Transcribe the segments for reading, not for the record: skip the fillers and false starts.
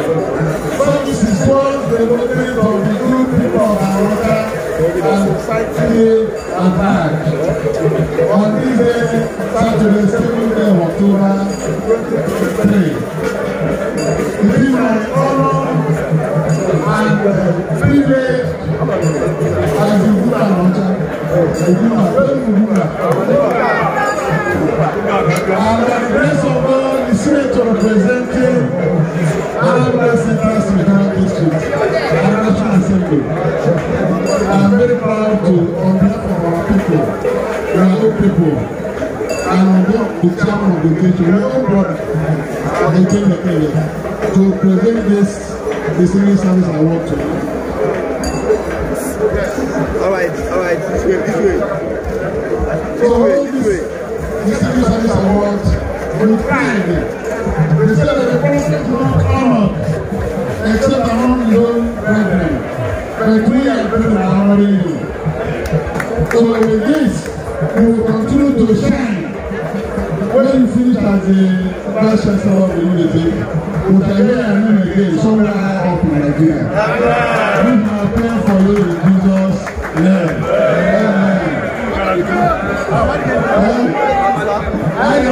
Services towards the development of the good people of Anambra. and society at large. On this day, Saturday, 7th day of October 2023. It is my honor and privilege as the and by the grace of God, the senator representing Anambra Central Senatorial District and National Assembly. I am very proud to, on behalf of our people, our own people, and on behalf of the chairman of the occasion, my own brother, to present this Distinguished Service Award to you. All right, this way, this way. So this way. Distinguished Service Award with pride. They said that the president is not honored except among his own brethren. But we are brethren are honoring you. So with this, we will continue to shine. When you finish as the Vice Chancellor of the Unity, we shall hear your name again somewhere high up in Nigeria. We shall pray for you in Jesus' name. Amen. I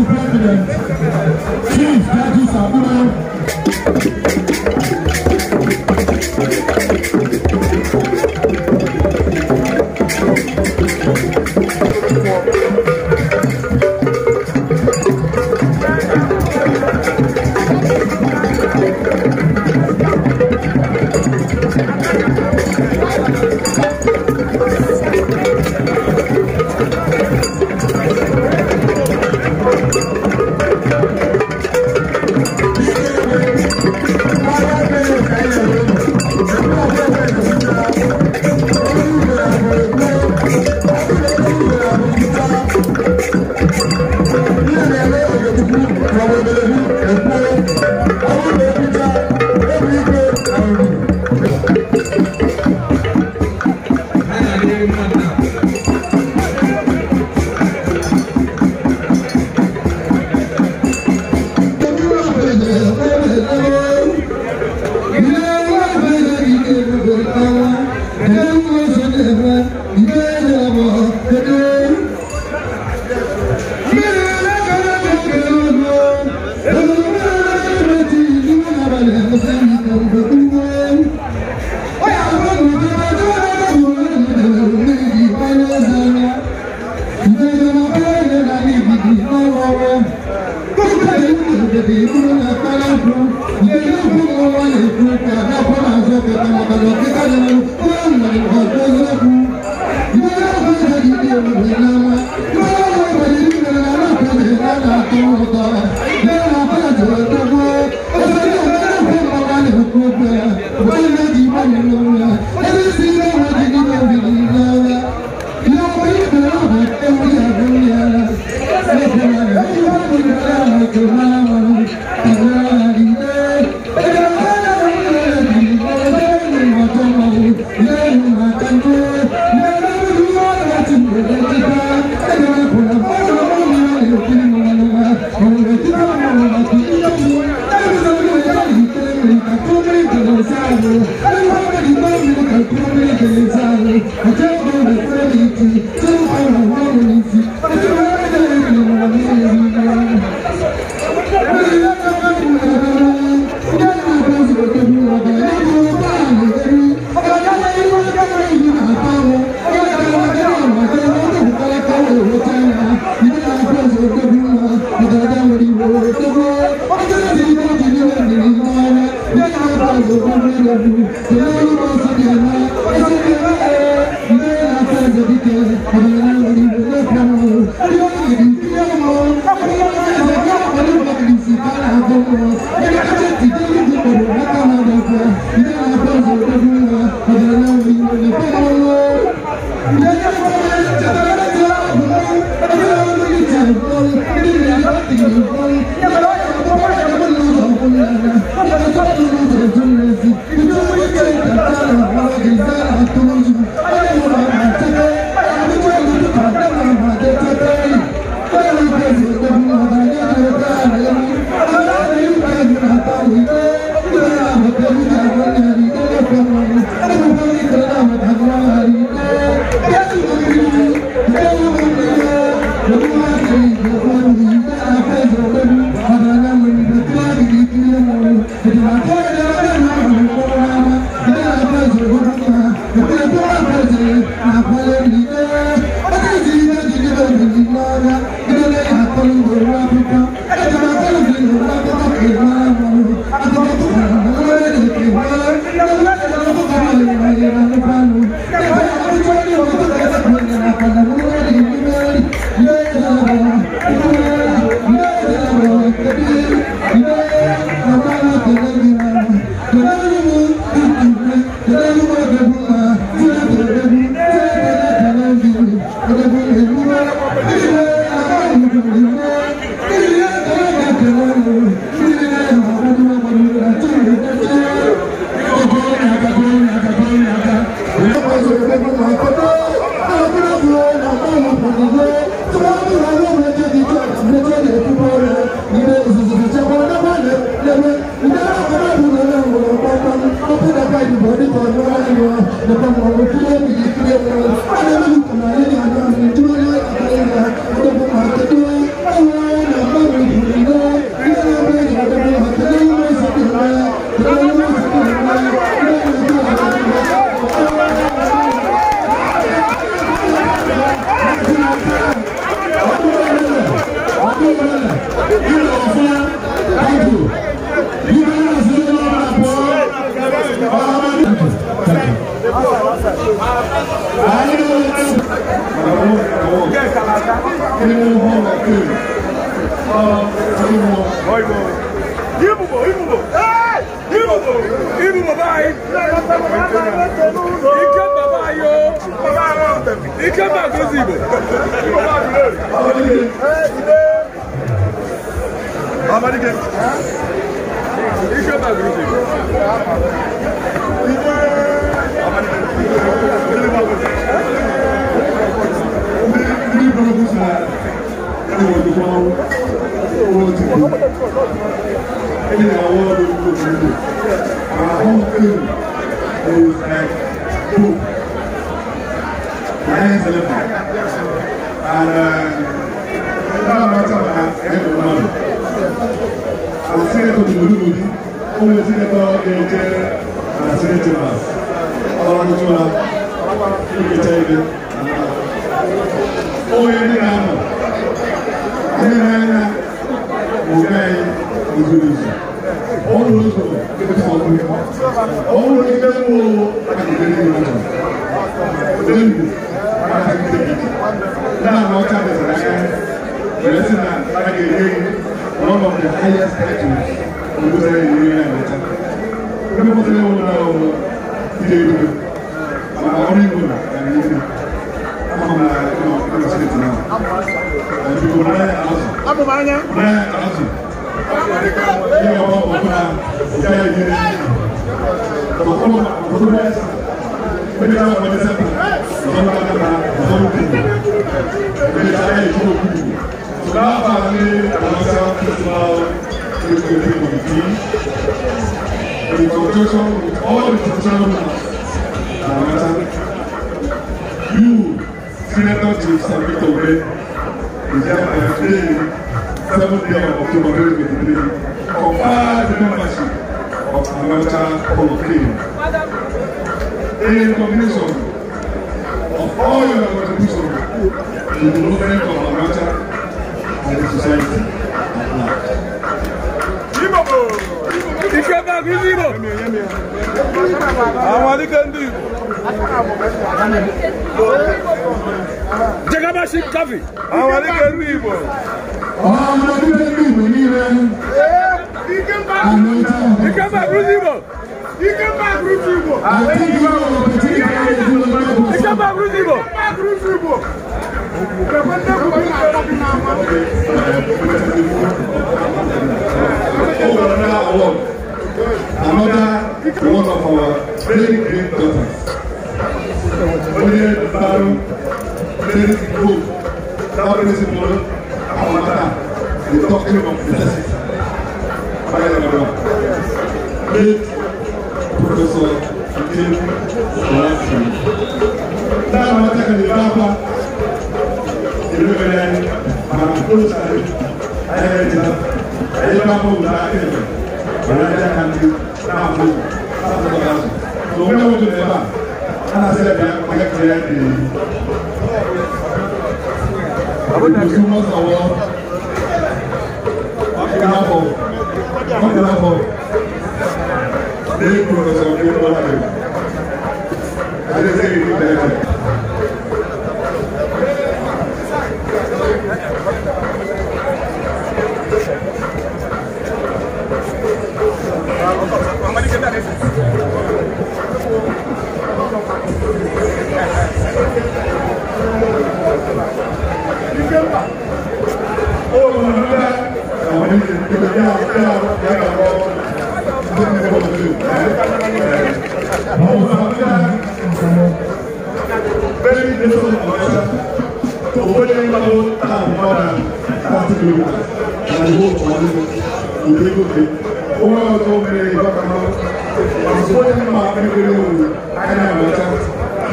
President Chief Titus Abudu.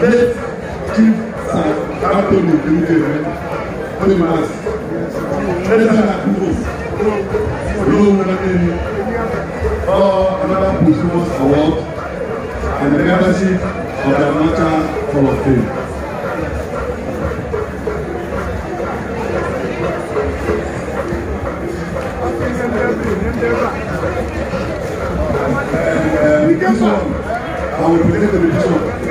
Late Chief Sir Anthony another posthumous award and the membership of the Anaocha Hall of Fame. This one, I will present the petition.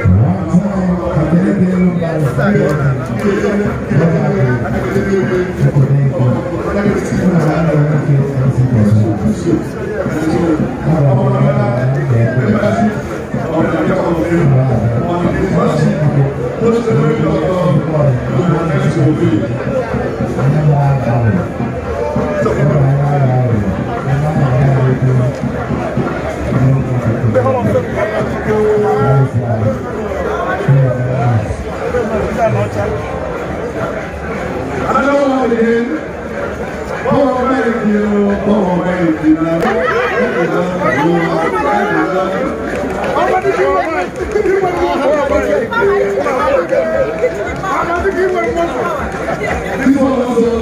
This one also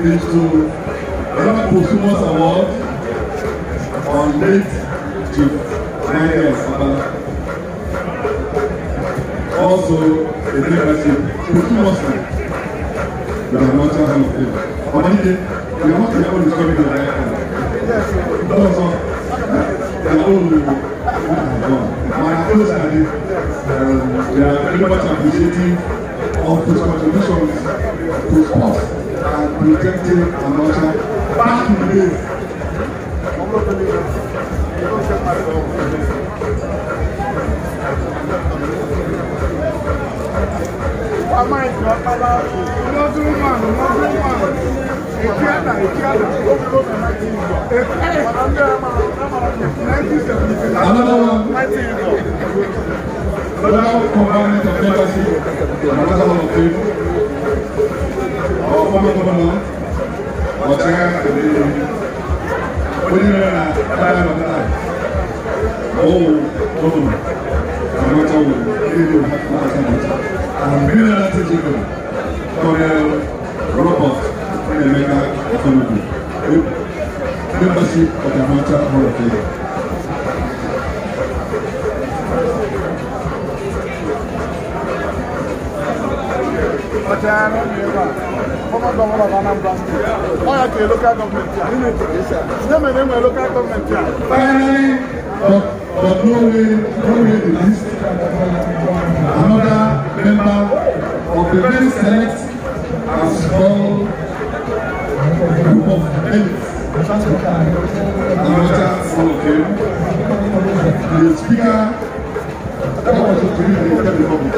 is to another posthumous award on late Chief Michael Sabala. Also a membership posthumously with the Anaocha Hall of Fame. Omanike, you are not the one who is coming to the right hand. Also, we are very much appreciative of his contributions to sports and protecting Anaocha back in the days. Another one, another component of membership, another Hall of Fame, our former governor, Colonel Robert Emeka Okonogu, membership of the Anaocha Hall of Fame. Finally, but no way the least, another member of the very select and small group of elites, Anaocha Hall of Fame, the speaker that was to be the Republic.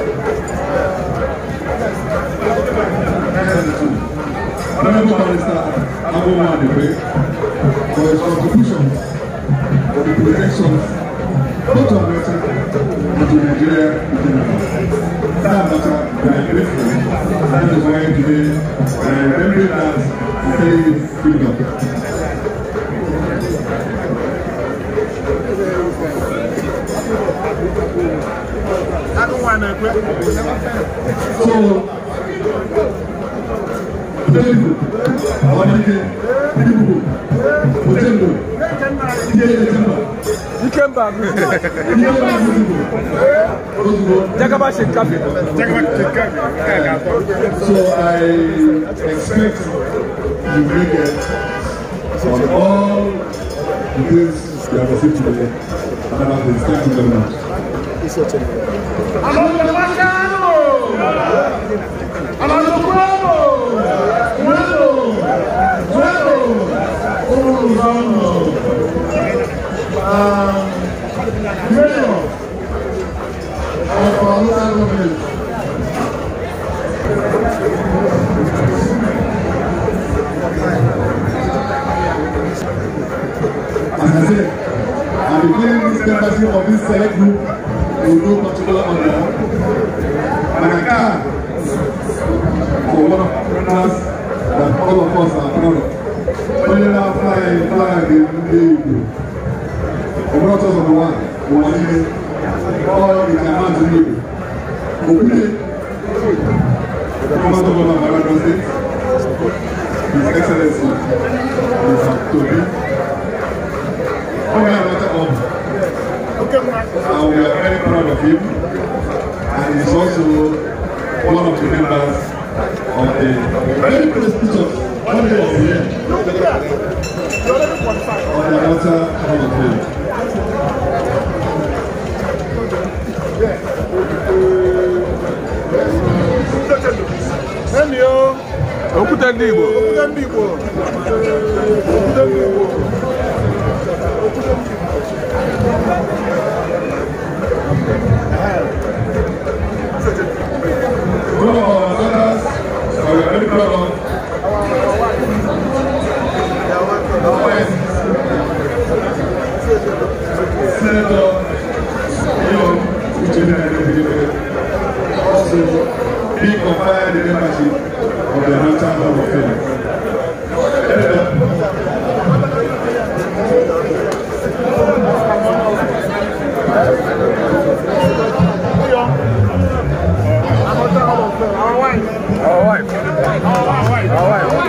Honorable Barrister Abu Nwadikwe, for his contributions for the protections both of Anaocha and to Nigeria in general. That matter, we are grateful. That is why today we are remembering that and telling you keep it up. So, So I expect you make it on all the things you have received today. Thank you very much. Mayor of our local government, as I said, I'm declaring this membership of this select group in no particular order, and I can for one of our partners that all of us are proud of. Onye na-fly flag ndị Igbo. Ọbụrụ ọtọ ọzọ n'ụwa ụwa niile. Ọ dị ka mmadụ ndị Igbo. Okwute, former governor of Anambra State, His Excellency, Mr. Tobi. Onye na-amata ọ bụ. And we are very proud of him. And he's also one of the members of the very prestigious one day of the year of the Anaocha Hall of Fame. Okwute ndị Igbo. Okwute ndị Igbo. Okwute ndị Igbo. One of our daughters, we are very proud of. Senator Leon Uchenna, also being conferred the membership of the Anaocha Hall of Fame. Our wife. Our wife. Our wife.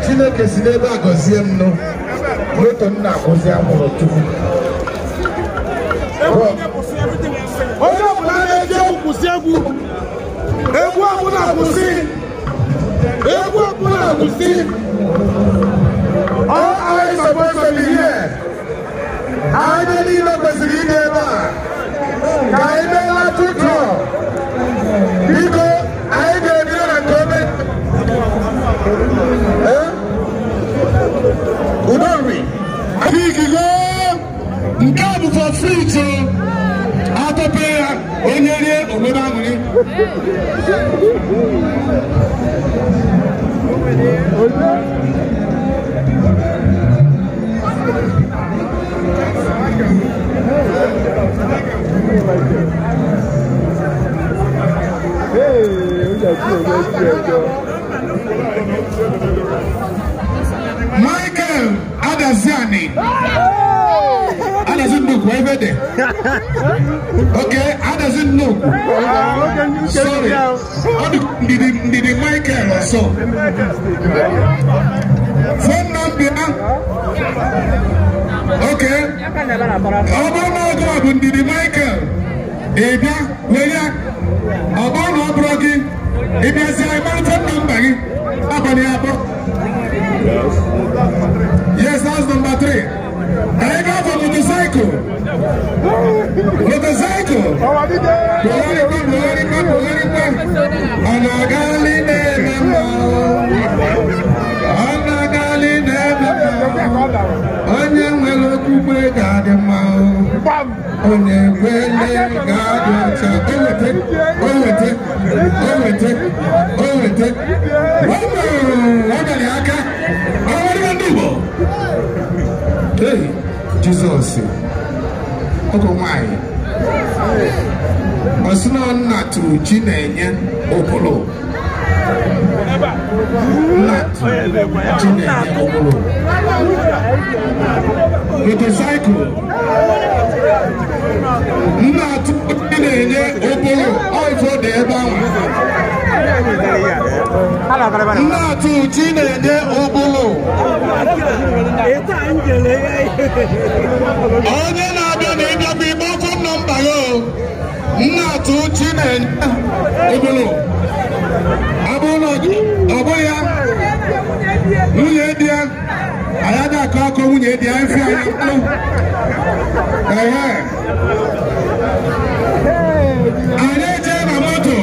Chineke si n'ebe a gọzie m nụ moto m na-akwụsị anwụrụ tupu onye ọbụla na-eji egwu kwụsị egwu egwu ọbụla kwụsị egwu ọbụla kwụsị. All eyes supposed to be here. Anyị niile kwesịrị ịdị ebe a ka anyị meela tutu biko anyị ga-ebido na nke ome Udonri. Igigo nke a bụ for free to atọpe ya onye rie obodo aṅụrị. Michael Adaziani. Adazi Nnukwu, ebe dị. Okay, Adazi Nnukwu. Sorry. Ọ dị ndidi Michael ọsọ. Phone number Okay. Ọ bụrụ na ọgụ a bụ Ndidi Michael, ị bịa were ya. Ọ bụrụ na ọ bụrụ gị, ị bịazie ịmara phone number gị. Abalị abụọ. Yes, that's number 3. Can I go for motorcycle? Motorcycle. Onye nwere okwukwe ga-adị mma. Onye kwele ga-adị ọcha. O wete, o wete, o wete, o wete. Aka. Ọ Igbo. Hey, Jizọs. Ọgọ nwanyị. Ọ sị na nna tụrụ chi na-enye ụbụlụ. Nna tụrụ chi na-enye ụbụlụ. Motorcycle. Nna tụrụ chi na-enye ụbụlụ. Ọ ifo dị ebe ahụ. Nna tụrụ chi na-enye ụbụlụ. Onye na-abịa na ịbịakwa igbe phone number ya o. Nna tụrụ chi na-enye ụbụlụ. Ọ bụrụ na ọ bụghị ya, nwunye di ya, anyị agaghị akọ akọ nwunye di ya, mfe anyị mkpụrụ. Ehe. Anyị eje na moto.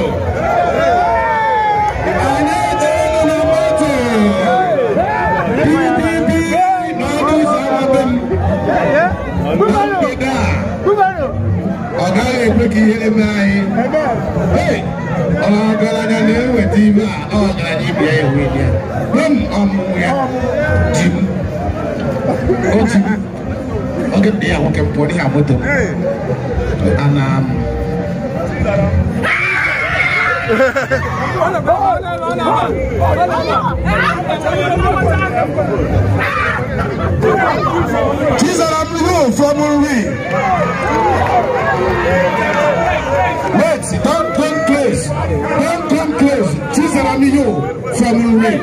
Anyị eje na moto. PDP n'ọnụ ụzọ ama be m. Na mgbede a, ọ gaghị ekwe ka ihere mee anyị. Hey! Ọgaranya na-eweta ibe a, ọgaranya ibe ya enwe ya. Gwe m ọmụmụ ya, ji m, o ji m. Oge m dị ya nwoke m pụọ n'ihe moto m. Ana m. Chizaram Ru from Nri. Wait, don't come close. Don't come close. Chizaram Ru from Nri.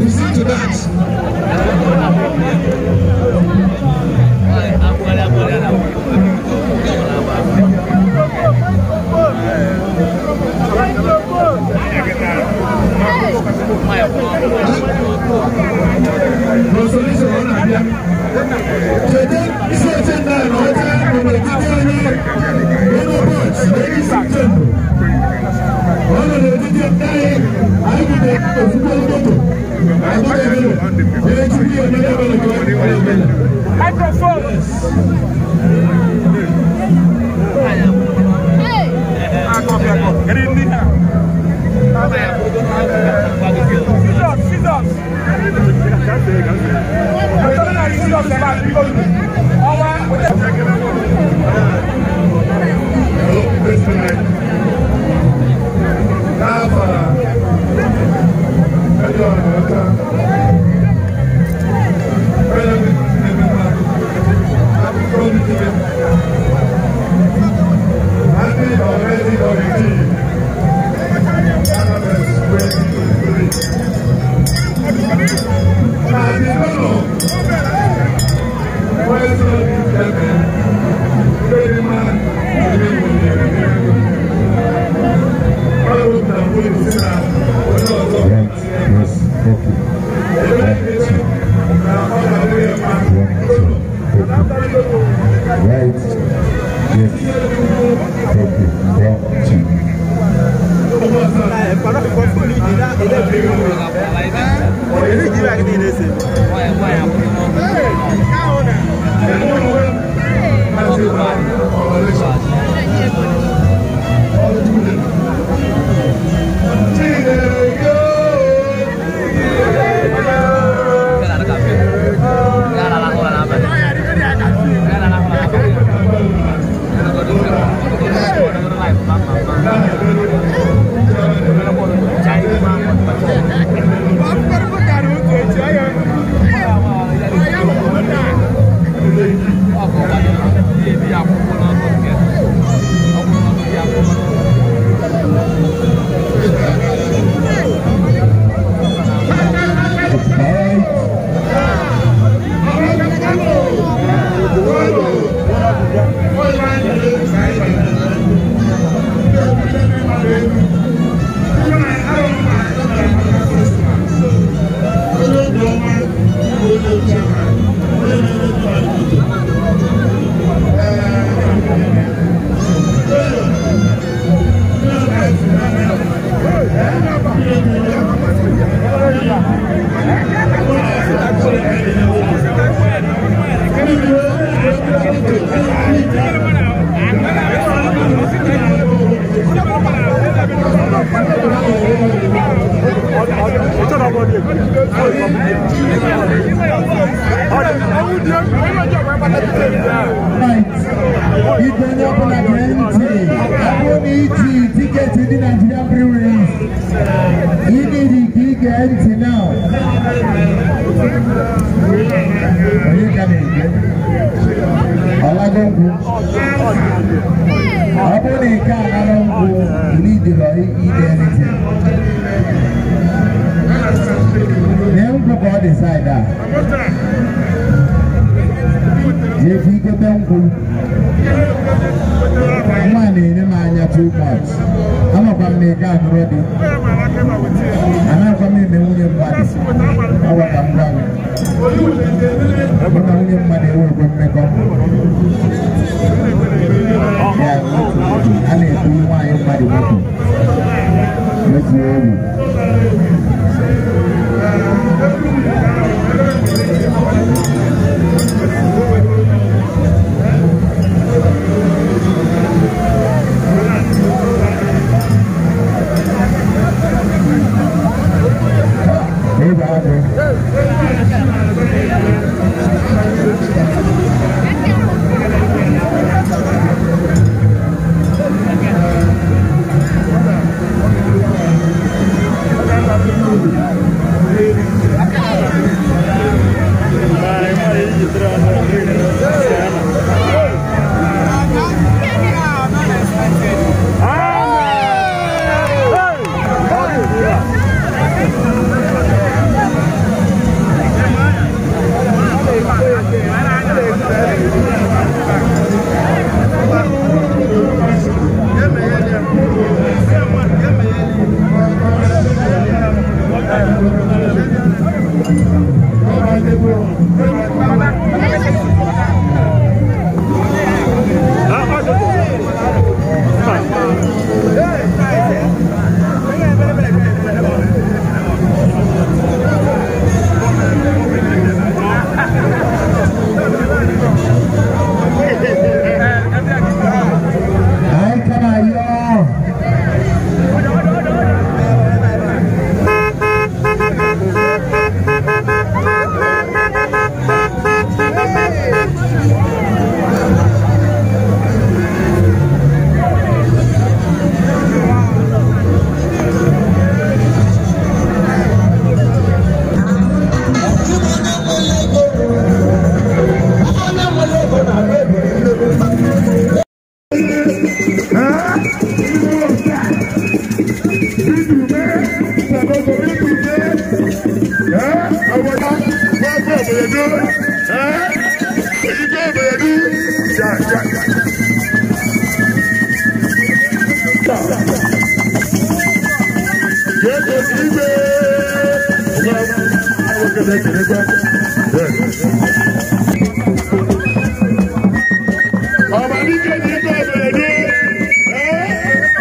Listen to that. Right. Yes. Okay. 1, 2. Oberedu. Igwe Oberedu. Ja, ja, ja. Igwe. Ọmọdé ní Igwe Oberedu.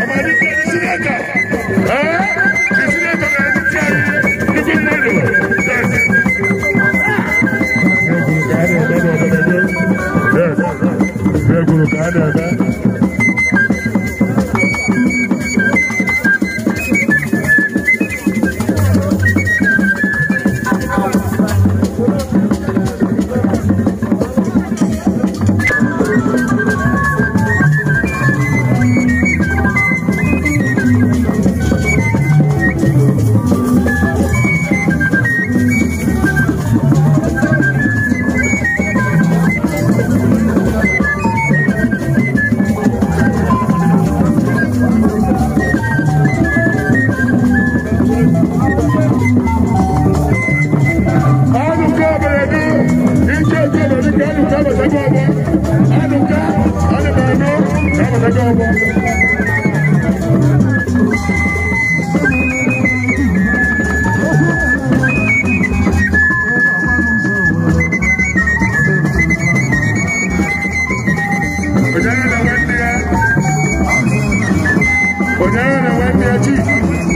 Ọmọdé ní Sinetọ. Sinetọ na-eti anyị nnukwu mmadụ. Egwuru ka a na-eme. Onye na nwanne ya chief.